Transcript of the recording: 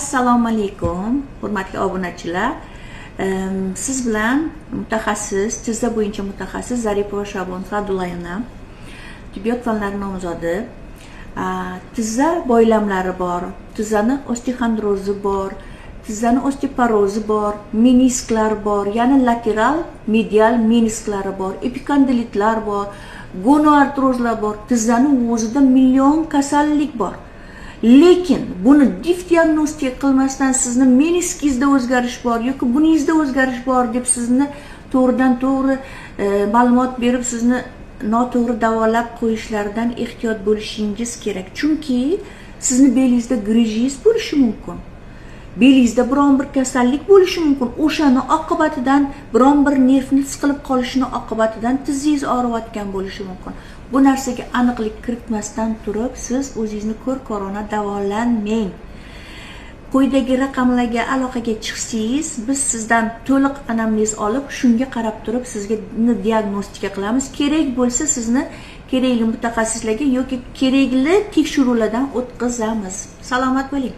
Assalomu alaykum, hurmatli obunachilar. Siz bilan mutaxassis, tizza bo'yicha mutaxassis Zaripova Shabon Sadulayevna, tibbiyot fanlari nomzodi. Tizza boylamlari bor, tizzani osteoxondrozi bor, tizzani osteoporozi bor, menisklar bor, ya'ni lateral, medial menisklari bor, epikondilitlar bor, gonoartrozlar bor. Tizzani o'zida million kasallik bor. Lekin buni dif diagnostika qilmasdan sizni meniskingizda o'zgarish bor yoki buningizda o'zgarish bor deb sizni to'g'ridan to'g'ri ma'lumot berib, sizni noto'g'ri davolab qo'yishlaridan ehtiyot bo'lishingiz kerak. Chunki sizni belingizda грыжа ngiz bo'lishi mumkin. Belingizda biron bir kasallik bo'lishi mumkin. O'shani oqibatidan biron bir nervni siqilib qolishini oqibatidan tizzingiz og'riyotgan bo'lishi mumkin. Bu narsaga aniqlik kiritmasdan turib, siz o'zingizni ko'r ko'rona davolanmang. Quyidagi raqamlarga aloqaga chiqsangiz, biz sizdan to'liq anamnez olib, shunga qarab turib sizga diagnostika qilamiz. Kerak bo'lsa, sizni kerakli mutaxassislarga yoki kerakli tekshiruvlardan o'tkazamiz. Salomat bo'ling.